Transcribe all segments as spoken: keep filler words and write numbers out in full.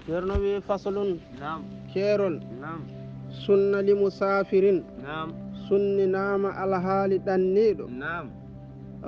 Ceerno wi faslun. Naam. Keerol. Naam. Sunna li musaafirin. Naam. Sunninaama alhaali ɗanniiɗo. Naam.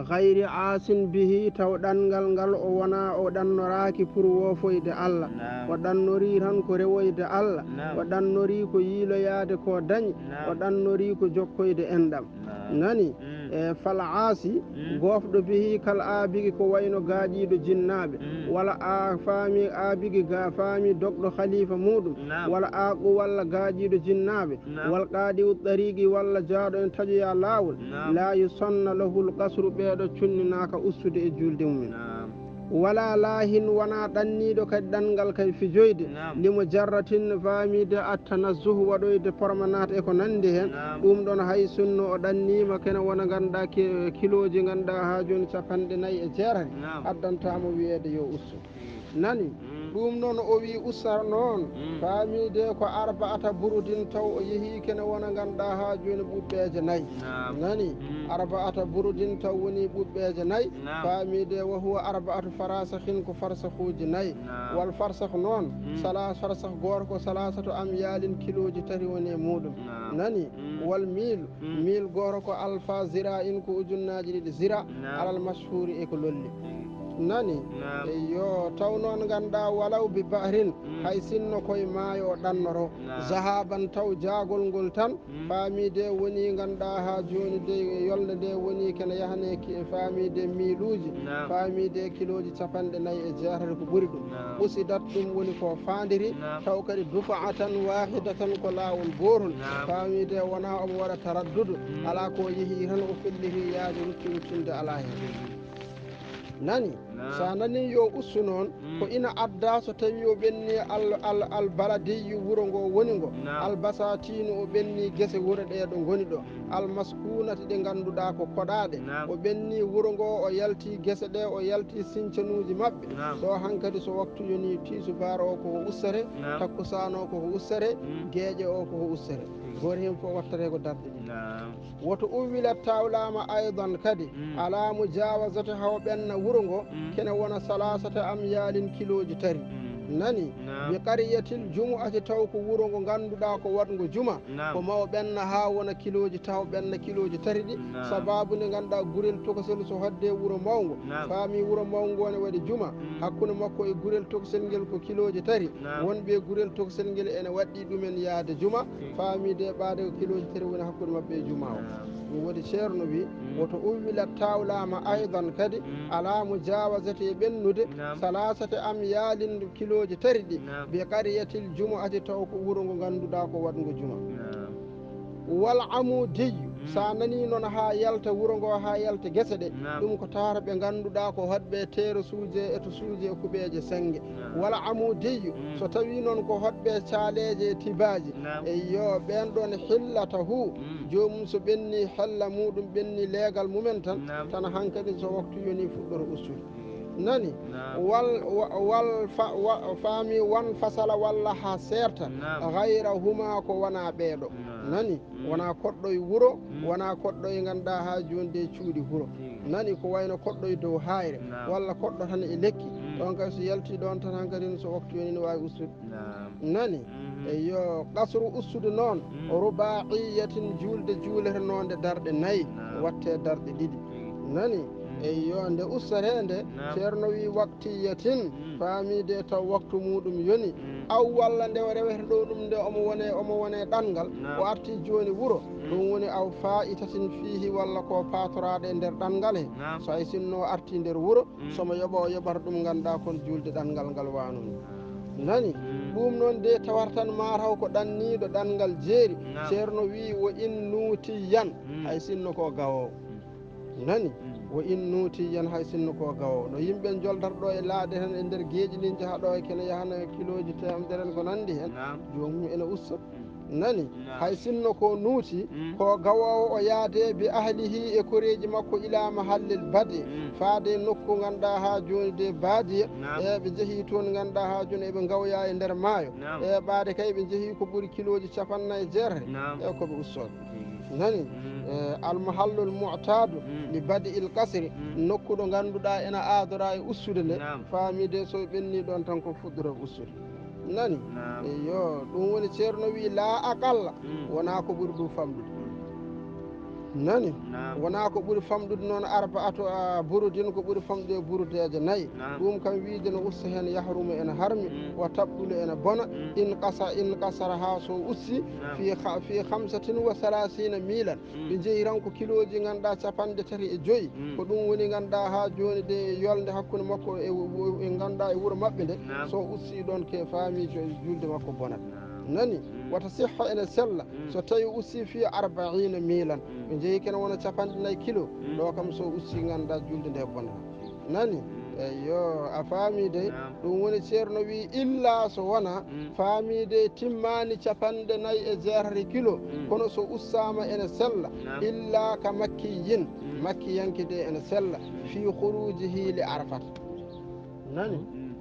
Gayri aasin bihi, taw ɗanngal ngal o wonaa o ɗannoraaki pour woofoyde Allah. Naam. O ɗannorii tan ko rewoyde Allah. Naam. O ɗannorii ko yiiloyaade ko dañi. Naam. O ɗannorii ko jokkoyde enɗam. Naam. Nani? Mm. E fal aasi, Mm. goofɗo bihi kal aabigi ko wayno gaaƴiiɗo jinnaaɓe. Mm. Wala a faami aabigi ga faami dogɗo khalifa muɗum. Naam. Wala aaqu walla gaaƴiiɗo jinnaaɓe. Naam. Wal qaadi'u ɗariigi walla jaaɗo en taƴoya laawol. Naam. La yusanna lahul qasru, ɓeeɗo cunninaaka ustude e juulde mumen. Naam. Wala laahin wonaa ɗanniiɗo kadi ɗanngal kay fijoyde. Naam. Limo jarratin faamiide attanazzuh waɗoyde pormanaat e ko nanndi heen. Naam. Ɗum ɗon hay sinno o ɗanniima kene wona ngannduɗaa ki-, kilooji ngannduɗaa haa jooni capanɗe nayi e jeetati. Naam. Addantaamo wiyeede yo ustu. Nani? Mm. Ɗum noon o wi usta noon. Mm. Faamiide ko arbaata burudin taw o yehi kene wona ngannduɗaa haa jooni ɓuɓɓeeje nayi. Naam. Nani? Mm. Arbaata burudin taw woni ɓuɓɓeeje nayi. Naam. Faamiide wa huwa arbaatu farasakhin ko farsahuuji nayi. Naam. Wal farsakh noon. Mm. Sala farsakh gooto ko salasatu amyalin kilooji tati woni e muɗum. Naam. Nani? Mm. Wal miilu. Mm. Miil gooto ko alfa zira'in ko ujunnaaji ɗiɗi zira. Naam. Alal mashhuri e ko lolli. Mm. Nani? Naam. Eyyo, taw noon ngannduɗaa walaw bi bahrin, Mm. hay sinno koye maayo o ɗannoro. Naam. Zahaban taw jaagol ngol tan, Mm. faamiide woni ngannduɗaa haa jooni de yolnde nde woni kene yahane ki-, faamiide miiluuji, Naam. faamiide kilooji capanɗe nayi e jeetati ko ɓuri ɗum. Naam. Usidat ɗum woni ko faandiri, Naam. taw kadi dufa'atan wahidatan ko laawol gootol. Naam. Faamiide wonaa omo waɗa taraddudu, Mm. alaa ko yehi tan o felliti yaade rutti ruttinde alaa heen. Nani? Naam. So a nanii yo ustu noon, Mm. ko ina adda so tawi o ɓenni al, al, al baladiyyu wuro ngo woni ngo, Naam. al basatinu o ɓenni gese wuro ɗe ɗo ngoni ɗo, Mm. al maskunati ɗe ngannduɗaa ko koɗaaɗe, Naam. o ɓenni wuro ngo o yalti gese ɗe o yalti sincanuuji maɓɓe. Naam. Ɗo hankadi so waktu yoni tiisubaar o ko o ustate, Naam. takkusaan o ko o ustate, Mm. geeƴe o ko o ustate. Mm. Gooto heen fof wattete ko darɗe ɗiɗi. Naam. Woto uwwilat tawlaama aydan kadi, Mm. alaa mujawazati haw ɓenna wuro ngo, Mm. kene wona salasata amyalin kilooji tati. Mm. Nani? Naam. Bi qaryatil jumu'ati taw ko wuro ngo ngannduɗaa ko waɗngo juma, Naam. ko maw ɓenna haa wona kilooji taw ɓenna kilooji tati ɗi, Naam. sababu nde ngannduɗaa gurel tokosel so hadde wuro mawngo, Naam. faami wuro mawngo ne waɗi juma, Mm. hakkunde makko e gurel tokosel ngel ko kilooji tati, Naam. wonɓe gurel tokosel ngel ene waɗɗi ɗumen yaade juma, Mm. faami de ɓaade ko kilooji tati woni hakkunde maɓɓe e juma o. Naam. Ɗum waɗi ceerno wi, Mm. woto uwwilat tawlaama aydan kadi, Mm. alaa mujawazati e ɓennude, Naam. salasata amyalin kilooji tati ɗi, Naam. bi qaryatil jumu'ati taw ko wuro ngo ngannduɗaa ko waɗngo juma. Naam. Wal amudiyyu, Mm. so a nanii noon haa yalta wuro ngo, haa yalta gese ɗe, Naam. ɗum ko tawata ɓe ngannduɗaa ko hoɗɓe teerosuuje, etosuuje, kuɓeeje sennge. Naam. Wal amudiyyu, Mm. so tawii noon ko hoɗɓe caaleeje e tibaaji, Naam. eyyo, ɓeen ɗoon hillata hu, Mm. joomum so ɓenni hella muɗum, ɓenni leegal mumen tan, Naam. tan hankadi so waktu yoni fuɗɗoro ustude. Mm. Nani? Naam. Wal, wa-, wal fa-, wa-, faami wan fasala walla haa seerta, Naam. gayra huma ko wonaa ɓeeɗo. Naam. Nani? Mm. Wonaa koɗɗo e wuro, Mm. wonaa koɗɗo e ngannduɗaa haa jooni de cuuɗi huro. Mm. Nani ko wayno koɗɗo e dow haayre, Naam. walla koɗɗo tan e lekki. Mm. Ɗoon kadi so yaltii ɗoon tan hankadi so waktu yoni ne waawi ustude. Naam. Nani? Mhm. Eyyo, qasru ustude noon, Mm. ruba'iyatin juulde juuletenoonde darɗe nayi, Naam. watte darɗe ɗiɗi. Mm. Nani? Mm. Eyyo, nde ustateende, Naam. ceerno wi waqtiyatin, Mm. faamiide taw waktu muɗum yoni, Mm. aw walla nde o rewete ɗo ɗum nde omo wone, omo wone ɗanngal, Naam. o arti jooni wuro, Mm. ɗum woni aw fa'itatin fiihi walla ko paatoraaɗo e nder ɗanngal he. Naam. So hay sinno o arti nder wuro, Mm. somo yoɓa o yoɓata ɗum ngannduɗaa kon juulde ɗanngal ngal waanumi. Nani? Mm. Ɗum noon de tawata tan mataw ko ɗanniiɗo ɗanngal jeeri. Naam. Ceerno wii wo in nuutiyan, Mm. hay sinno ko gawoowo. Mm. Nani? Mm. Wo in nuutiyan hay sinno ko gawoowo. No yimɓe njoldat ɗo e laaɗe tan e nder geeƴi ɗin jaha ɗo e kene yahana kilooji teemedere en ko nanndi heen. Naam. Joomum ene usta. Mm. Nani? Naam. Hay sinno ko nuuti, Mm. ko gawoowo o yaade bi ahlihi e koreeji makko ila mahallil badi, Mm. faade e nokku ngannduɗaa haa jooni de baadiya, Naam. e ɓe njehii toon ngannduɗaa haa jooni eɓe ngawya e nder maayo. Naam. E ɓaade kay ɓe njehii ko ɓuri kilooji capanɗe nayi e jeetati, naam, e ko ɓe ustoɓe. Tigi. Nani? Mm. E, almahallul mu'tadu, mm, li badi il qasri, mm, nokku ɗo ngannduɗaa ena aadora e ustude nde, naam, faamide so ɓenni ɗoon tan ko fuɗɗoro ustude. Nani? Naam. Eyo, ɗum woni Ceerno wi, laa aqalla, Mm. wonaa ko ɓuri ɗum famɗude. Mm. Nani? Naam. Wonaa ko ɓuri famɗude noon, arbaatu, a, burudin, ko ɓuri famɗude e burudeeje nayi. Naam. Ɗum kam wiide no usta heen, yahrumu ene harmi, Mm. wa tabɗulu ene bona, Mm. in qasa-, in qasara haa so usti, Naam. fi kha-, fi khamsatin wa thalathina milan. Mm. Ɓe njehi tan ko kilooji ngannduɗaa capanɗe tati e joyi. Mm. Ko ɗum woni ngannduɗaa haa jooni de yolnde hakkunde makko e wu-, wu-, e ngannduɗaa e wuro maɓɓe nde. Naam. So usti ɗoon ke faami jo-, julde makko bonat. Naam. Nani? Mm. Wata sihha ene sella. Mm. So tawi usti fi arbaina milan. Mm. Ɓe njehi kene wona capanɗe nayi kilo. Mm. Ɗo kam so usti ngannduɗaa julde nde bonat. Nani? Mm. Eyo, a faami dey. Naam. Ɗum woni Ceerno wi, illa so wona, Mm. faami dey timmaani capanɗe nayi e jeetati kilo, Mm. kono so ustaama ene sella, Naam. illa ka makkiyin, Mm. makkiyanke dey ene sella, Mm. fi khurujihi li Arafat. Nani? Mm.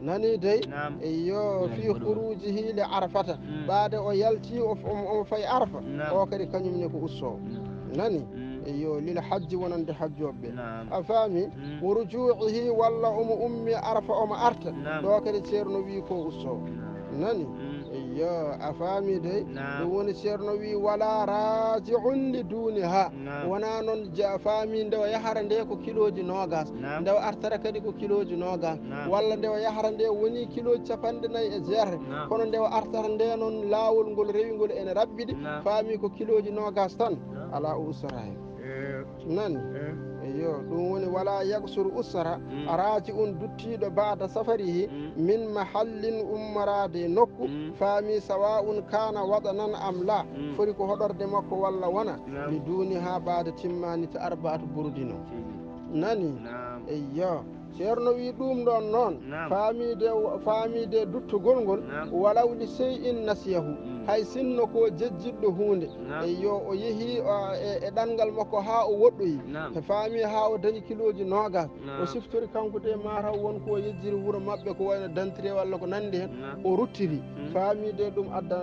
Nani dey? Naam. Eyo, Naam, fi mboɗo. Khurujihi li Arafata. Mm. Ɓaade o yalti, o f-, omo, omo fayi Arfa. Naam. O kadi kañum ne ko usto. Mm. Nani? Mm. Eyo, lil hajji wonande hajjooɓe. Naam. A faami? Mm. Wa ruju'ihi, walla omo ummi Arfa omo arta. Naam. Ɗo kadi Ceerno wi ko usto. Naam. Nani? Mm. Eyo, a faami dey? Naam. Ɗum woni Ceerno wi wala raji'un li duniha. Naam. Wona noon ja-, faami nde o yahara nde ko kilooji noogas. Naam. Nde o artara kadi ko kilooji noogas. Naam. Walla nde o yahara nde woni kilooji capanɗe nayi e jeetati. Naam. Kono nde o artara nde noon laawol ngol rewi ngol ene raɓɓiɗi. Naam. Faami ko kilooji noogas tan. Naam. Alaa o ustata heen. Eh. Nani? Eh. Eyo, ɗum woni wala yaksuru ustata. Mm. Raji'un duttiiɗo baada safarihi Mm. min mahallin ummoraade nokku. Mm. Faami sawa'un kana watanan am la. Mm. Foti ko hoɗorde makko walla wona. Naam. Li duniha ɓaade timmaani ta arbaatu burudi noon. Tigi. Nani? Naam. Eyo. Ceerno wi ɗum ɗoon noon. Naam. Faamiide, faamiide duttugol ngol. Naam. Walaw li shay'in nasiyahu. Mm. Hay sinno ko jejjitɗo huunde. Naam. Eyo, o yehi, o, e, e ɗanngal makko haa o woɗɗoyi. Naam. E faami haa o dañi kilooji noogas. Naam. O siftori kanko de mataw won ko yejjiri wuro maɓɓe ko wayno dentité walla ko nanndi heen. Naam. O ruttiri. Mm. Faamiide ɗum adda,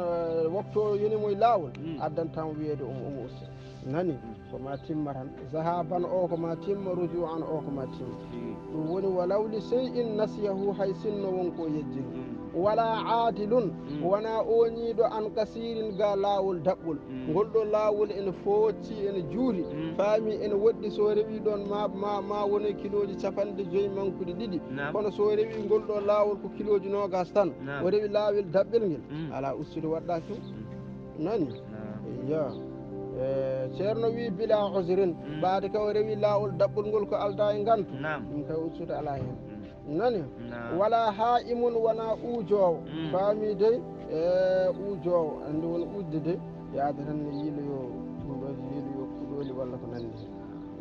waktu o yoni mo e laawol, Mm. addantaa mo wiyeede omo, omo usta. Nani? Mm. Ko ma timma tan. Zahaban o ko ma timma, ruju'an o ko ma timma. Mm. Ɗum woni walaw li shay'in nasiyahu, hay sinno won ko yejjiri. Mm. Wala aadilun, Mm. wona ooñiiɗo an kasirin ga laawol daɓɓol. Mm. Ngol ɗo laawol ene foocci, ene juuri. Mm. Faami ene woɗɗi so rewi ɗoon ma, ma, ma wone kilooji capanɗe joyi mankude ɗiɗi. Naam. Kono so rewi ngol ɗo laawol ko kilooji noogas tan. Naam. O rewi laawol daɓɓel ngel. Mm. Alaa ustude waɗɗaaki. Mm. Nani? Naam. Eyo. Eh, Ceerno wi bila uzrin. Mm. Ɓaade ka o rewi laawol daɓɓol ngol ko aldaa e ngantu. Naam. Ɗum kay ustude alaa heen. Mm. Nani? Naam. Wala ha'imun wona uujoowo. Mm. Faami dey, eh, uujoowo. Anndi won uujde dey. Yaade tan ne yiiloyo ɗum ɗo yiiloyo kuɗooli walla ko nanndi heen.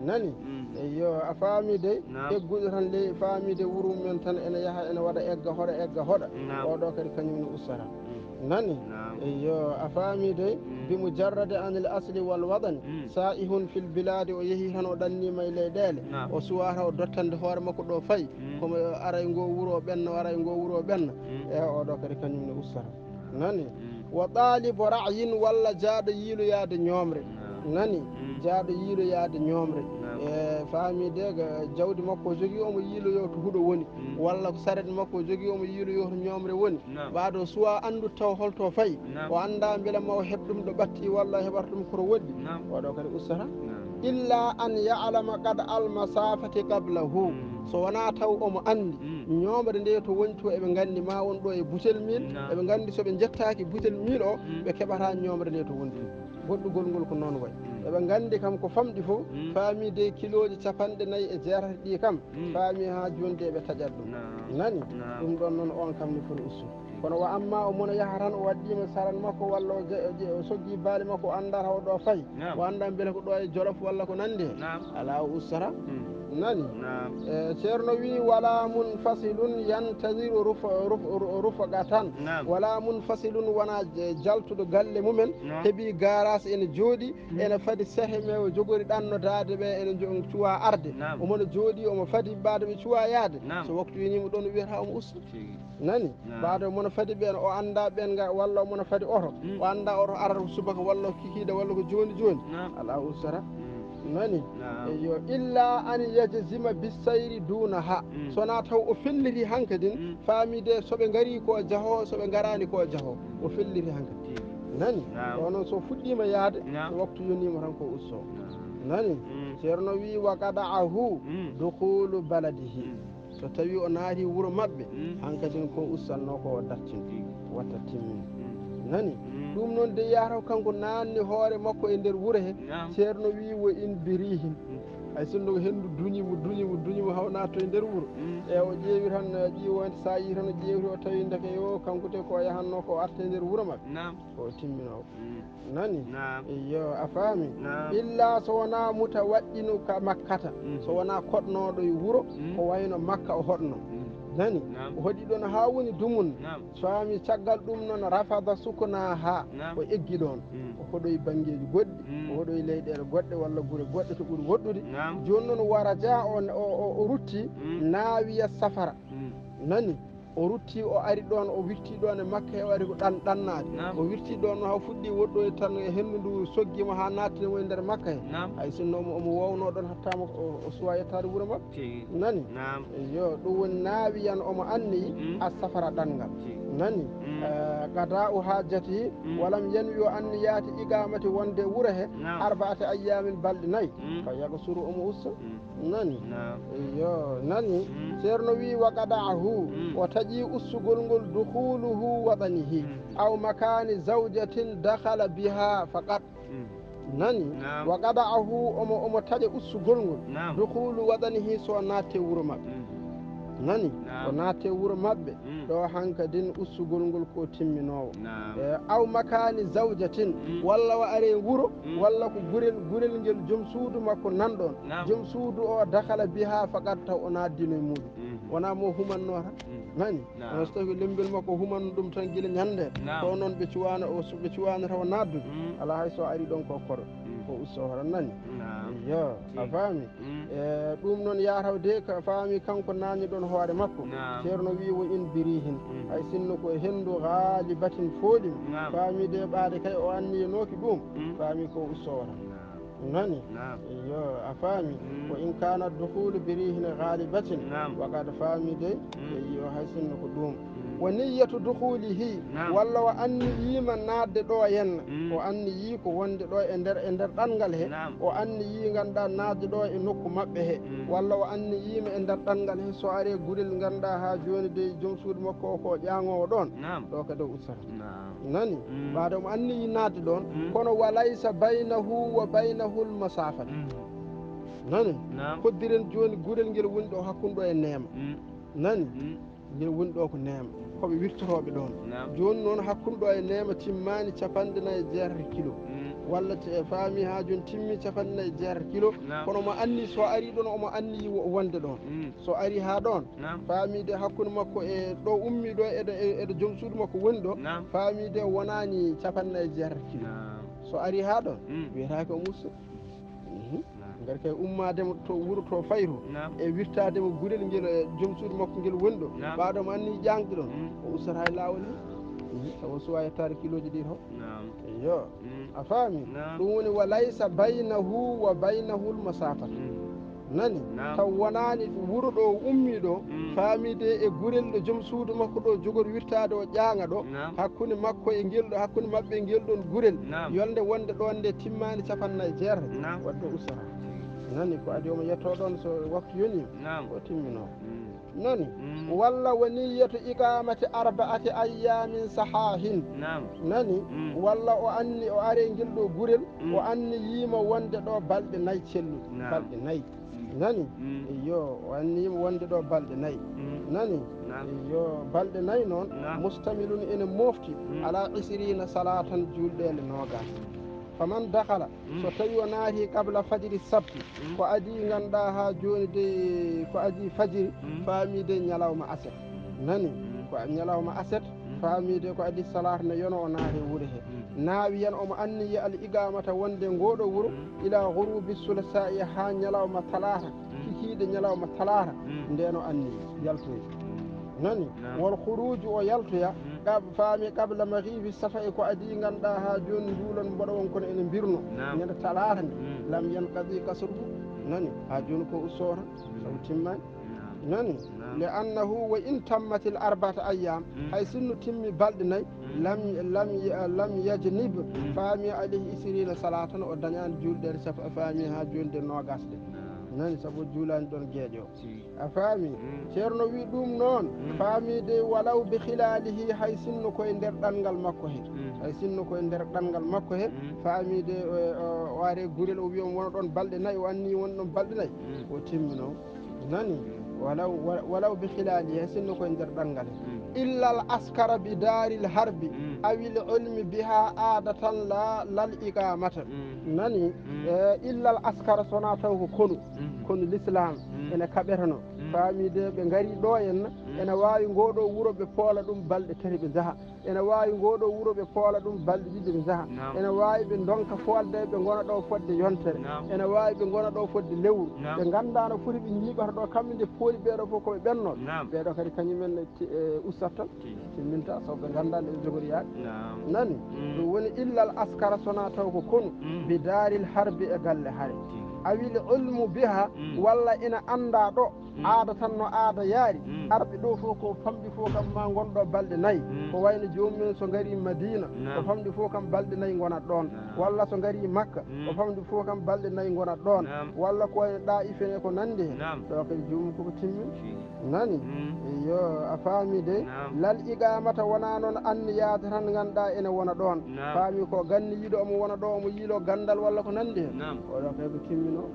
Nani? Mm. Eyo, a faami dey? Naam. Egguɗo tan ley faami dey wuro men tan ene yaha ene waɗa egga hoɗa egga hoɗa. Naam. Oɗo kadi kañum ne ustata. Mm. Nani? Naam. Eyo, a faami dey? Mm. Bi mujarradi anil asli wal waɗani. Mm. Sa'ihun fil biladi, o yehi tan o ɗanniima e leyɗeele. Naam. O suwata o dottande hoore makko ɗo fayi. Mm. Komo aray ngo wuro o ɓenna, o aray ngo wuro o ɓenna. Mm. E oɗo kadi kañum ne ustata. Nani? Mm. Wa ɗaalibo ra'yin walla jaaɗo yiiloyaade ñoomre. Naam. Nani? Mm. Jaaɗo yiiloyaade ñoomre. Naam. E faamiide ga jawdi makko o jogii omo yiiloyo to huɗo woni. Mm. Walla ko saret makko o jogii omo yiiloyo to ñoomre woni. Naam. Ɓaado suwa anndu taw holto fayi. Naam. O annda mbela ma o heɓ ɗum ɗo ɓatti walla o heɓata ɗum koto woɗɗi. Naam. Oɗo kadi ustata. Naam. Illa an ya'lama qad al masafati qablahu. Mm. So wona taw omo anndi. Mm. Ñoomre nde to woni to eɓe nganndi ma won ɗo e butel mil. Naam. Eɓe nganndi so ɓe njettaaki butel mil o, Mm. ɓe keɓata ñoomre nde to woni to. Goɗɗugol ngol ko noon wayi. Mm. Eɓe nganndi kam ko famɗi fof, Mm. faami de kilooji capanɗe nayi e jeetati ɗi kam, Mm. faami haa jooni de ɓe taƴat ɗum. Naam. Nani? Naam. Ɗum ɗoon noon on kam ne foti ustu. Kono wa amma o mona yaha tan o waɗɗiima saran makko walla o je-, je-, o soggi baali makko o anndaa taw ɗo fayi. Naam. O anndaa mbele ko ɗo e Jolof walla ko nanndi heen. Naam. Alaa o ustata. Mm. Nani? Naam. E, Ceerno wi, "Wala munfasilun yantadiru rufa-, ruf-, ru-, rufaqatan." Naam. Wala munfasilun wona, e, jaltuɗo galle mumen, Naam. heɓi gaaraas ene jooɗi, Mm. ene fadi sehe me o jogori ɗannodaade ɓe ene jo-, cuwa arde. Naam. Omo no jooɗi, omo fadi baade ɓe cuwa yaade. Naam. So waktu yoniima ɗoon o wiyata omo usta. Tigi. Nani? Naam. Baade omo no fadi ɓeen, o anndaa ɓeen nga, walla omo no fadi oto. Mm. O anndaa oto arata ko subaka, walla ko kikiiɗe, walla ko jooni jooni. Naam. Alaa ustata. Mm. Nani? Eyo, illa an yajzima bisayri dunaha. Sona taw o felliti hankadin, faamide so ɓe ngari ko jaho, so ɓe ngarani ko jaho. O felliti hankadin. Nani? Ɗo noon so fuɗɗima yaade, so waktu yonima tan ko usto. Nani? Ceerno wi wa qada'ahu dukhulu baladihi. So tawi o naati wuro maɓɓe, hankadin ko ustanno ko o dartin, watta timmin. Nani? Ɗum noon de yahata kanko nanni hoore makko e nder wuro he. Ceerno wi wo in birihin. Hay sinno ko henndu duñi mo, duñi mo, duñi mo, haw naatto e nder wuro. E o ƴeewi tan, ƴiiwoyde, so a yii tan o ƴeewti, o tawi ndeke yo kanko de ko o yahanno ko o arta e nder wuro maɓɓe. Ko o timminoowo. Nani? Iyo, a faami? Illa so wonaa mutawaɗɗinu ka makkata. So wonaa koɗnooɗo e wuro, ko wayno makka o hoɗno. Nani? O hoɗi ɗon haa woni dumun. Faami? Caggal ɗum noon, rafada sukuna haa o eggi ɗon. O hoɗoyi banngeeji goɗɗi, o hoɗoyi leyɗeele goɗɗe walla gure goɗɗe to ɓuri woɗɗude. Jooni noon, waraja o, o, o, o rutti, naawiya safara. Nani? O rutti, o ari ɗon, o wirti ɗon e makka, o ari ko ɗan-, ɗannaade. O wirti ɗon, no haa fuɗɗi woɗɗoyde tan, e henndu ndu soggi mo haa nattini mo e nder makka he. Hay sinno omo, omo wowno ɗon hatta mo o, o suwa yettaade wuro makko. Nani? Iyo, ɗum woni naawiyan omo anniyi a safara ɗanngal. Nani? Eh, qada'u hajati, walam yanwi o anniyaati iqamati wonde wuro he, arba'ati ayyamin balɗe nayi. Fa yaqsuru omo usta. Nani? Iyo, nani? Ceerno wi wa qada'ahu, o taƴi ustugol ngol dukhuluhu watanihi, aw makani zawjatin dakhala biha faqat. Nani? Wa qada'ahu, omo, omo taƴa ustugol ngol. Dukhulu watanihi, so natte wuro maɓɓe. Nani? O natte wuro maɓɓe. Ɗo hankadin ustugol ngol ko timminoowo. E, aw makani zawjatin, walla o are wuro, walla ko gurel, gurel ngel joom suudu makko nan ɗon. Joom suudu o dakhala biha faqat taw o naddino e muɗum. Wona mo humanno tan. Nani? Kono so tawi ko lembel makko humanno ɗum tan gila ñande, to noon ɓe cuwaano, o su-, ɓe cuwaano tawa naddude. Alaa hay so ari ɗon ko koɗo. Ko usto hoto nani. Iyo, a faami? E, ɗum noon yataw de ka faami kanko nañi ɗon hoore makko. Ceerno wi wo in birihin. Hay sinno ko henndu ghalibatin fooɗi mo. Faami de ɓaade kay o anniyanooki ɗum. Faami ko usto hoto. Nani? Iyo, a faami? Ko in kana dukhulu birihin ghalibatin. Wa qad faami de. Iyo, hay sinno ko ɗum. Wa niyyatu dukhulihi, walla o anniyima naatde ɗo henna. O anniyi ko wonde ɗo e nder, e nder ɗanngal he. O anniyi ngannduɗaa naatde ɗo e nokku maɓɓe he. Walla o anniyima e nder ɗanngal he so are gurel ngannduɗaa haa jooni de joom suudu makko o ko ƴaŋoowo ɗon. Ɗo kadi o ustata. Nani? Ɓaade omo anniyi naatde ɗon, kono wa laysa baynahu wa baynahul masafatu. Nani? Koddiren jooni gurel ngel woni ɗo hakkunde ɗo e neema. Nani? Ngel woni ɗo ko neema. Ko ɓe wirtotooɓe ɗon. Jooni noon hakkunde ɗo e neema timmaani capanɗe nayi e jeetati kilo. Walla te faami haa jooni timmi capanɗe nayi e jeetati kilo. Kono mo anni so ari ɗon, omo anni wo-, wonde ɗon. So ari haa ɗon, faami de hakkunde makko e ɗo ummi ɗo e ɗo, e, e ɗo joom suudu makko woni ɗo, faami de wonaani capanɗe nayi e jeetati kilo. So ari haa ɗon, wiyetaake o musso. Ngati kay ummaade mo to wuro to fayru e wirtaade mo gurel ngel e joom suudu makko ngel woni ɗo. Ɓaade mo anni ƴaŋde ɗon, o ustata e laawol he. Sabu o suwa yettaade kilooji ɗi to. Iyo. A faami? Ɗum woni wa laysa baynahu wa baynahul masafatu. Nani? Taw wonaani wuro ɗo ummi ɗo, faami de e gurel ɗo joom suudu makko ɗo jogori wirtaade o ƴaaŋa ɗo, hakkunde makko e ngel ɗo, hakkunde maɓɓe e ngel ɗon gurel, yolnde wonde ɗon nde timmaani capanɗe nayi e jeetati, wadde o ustata. Nani? Ko adi omo yetto ɗon so waktu yoni, o timminoo. Nani? Walla wa niyyatu iqamati arba'ati ayyamin sahahin. Nani? Walla o anni, o are ngel ɗo gurel, o anniyima wonde ɗo balɗe nayi celluɗe. Balɗe nayi. Nani? Iyo, o anniyima wonde ɗo balɗe nayi. Nani? Iyo, balɗe nayi noon, mustamilun ene mofti, ala isrina salatan, julɗeele noogas. Faman dakhala, so tawi o naati qabla fajri sabti, ko adi ngannduɗaa haa jooni de, ko adi fajiri, faami de ñalawma aset. Nani? Ko ñalawma aset, faami de ko adi salaata ne yono o naati e wuro he. Naawiyan omo anniyi al iqamata wonde ngoɗo wuro, ila ghurubi sulasa'i haa ñalawma talaata, kikiiɗe ñalawma talaata, ndeen o anniyi yaltoyi. Nani? Wal khuruju o yaltoya, qab-, faami qabla maghibi safa'i ko adi ngannduɗaa haa jooni nduulon mboɗo won kono ene mbirno. Ñande talaata nde. لم ينقض قصره. Nani, haa jooni ko usto tan, sabu timmaani. Nani, لأنه وإن تمت الأربعة أيام, hay sinno timmi balɗe nayi, لم، لم، لم يجنب, faami, عليه عشرين صلاة, o dañaani juulde sappo, faami, haa jooni de noogaas de. Nani, sabu o juulaani ɗoon geeƴo. A faami? Ceerno wi ɗum noon, faami de, ولو بخلاله, hay sinno koye nder ɗanngal makko he. Hay sinno koye nder ɗanngal makko he, faami de, o, o, o are gurel, o wi omo wona ɗoon balɗe nayi, o anni wona ɗoon balɗe nayi. O timmino. Nani? ولو، ولو بخلاله, hay sinno koye nder ɗanngal he. إلا العسكر بدار الحرب أو العلم بها عادة لا، لا الإقامة. Nani? Eh, إلا العسكر, so wonaa taw ko konu. Konu l'islam ene kaɓeteno. Faami de, ɓe ngari ɗo henna, ene waawi ngoo ɗo wuro ɓe poola ɗum balɗe tati ɓe njaha. Ene waawi ngoo ɗo wuro ɓe poola ɗum balɗe ɗiɗi ɓe njaha. Ene waawi ɓe ndonka foolde, ɓe ngona ɗo fodde yontere. Ene waawi ɓe ngona ɗo fodde lewru. Ɓe nganndaa no foti ɓe ñiiɓata ɗo, kamɓe nde pooli ɓee ɗo fof ko ɓe ɓennoo. Ɓee ɗo kadi kañumen ne ti-, e, ustat tan. Timminta, sabu ɓe nganndaa nde ɓe jogori yaade. Nani? Ɗum woni إلا العسكر, so wonaa taw ko konu, بدار الحرب, e galle hare. أو العلم بها, walla ina anndaa ɗo, aada tan no aada yaari. Arɓe ɗo fof ko famɗi fof kam ma ngon ɗo balɗe nayi. Ko wayno joomum en so ngari Madina, ko famɗi fof kam balɗe nayi ngonat ɗoon. Walla so ngari Makka, ko famɗi fof kam balɗe nayi ngonat ɗoon. Walla ko wayno Ɗaa'if en e ko nanndi heen. Ɗo kadi joomum koko timmi. Nani? Iyo, a faami de. Lal iqamata, wonaa noon anniyaade tan ngannduɗaa ene wona ɗoon. Faami ko ganni yiɗo omo wona ɗo, omo yiilo ganndal walla ko nanndi heen. Oɗo kay ko timminoo.